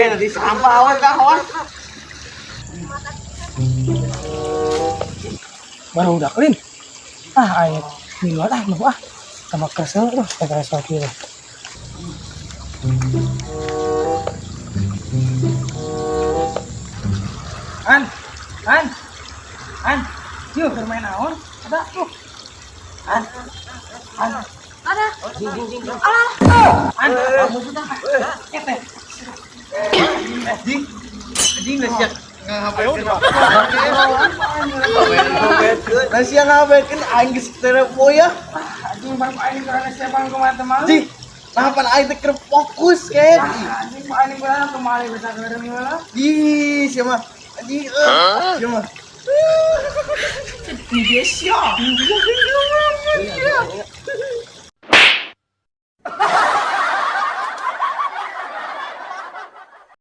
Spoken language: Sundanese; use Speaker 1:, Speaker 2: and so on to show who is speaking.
Speaker 1: Nanti sampah, awas kah, awas.
Speaker 2: Baru udah clean. Ah, aing miluan ah, nu ah. Sama kesel tuh, kesel kieu. An, an, an, yuk bermain naon? Ada tuh. An, an,
Speaker 3: Ada.
Speaker 1: Jing jing jing.
Speaker 2: An, ya teh.
Speaker 1: Jing. Jing lah sia ngapain? Lah sia ngapain aing geus telepon ya.
Speaker 2: Anjing bang aing karena siapa kumaha teman?
Speaker 1: Jing. Nah, pan aing teh keur fokus kan.
Speaker 2: Anjing aing kurang kemari bisa kerem heula.
Speaker 1: Ih, sia mah. Anjing, eh. Sia mah.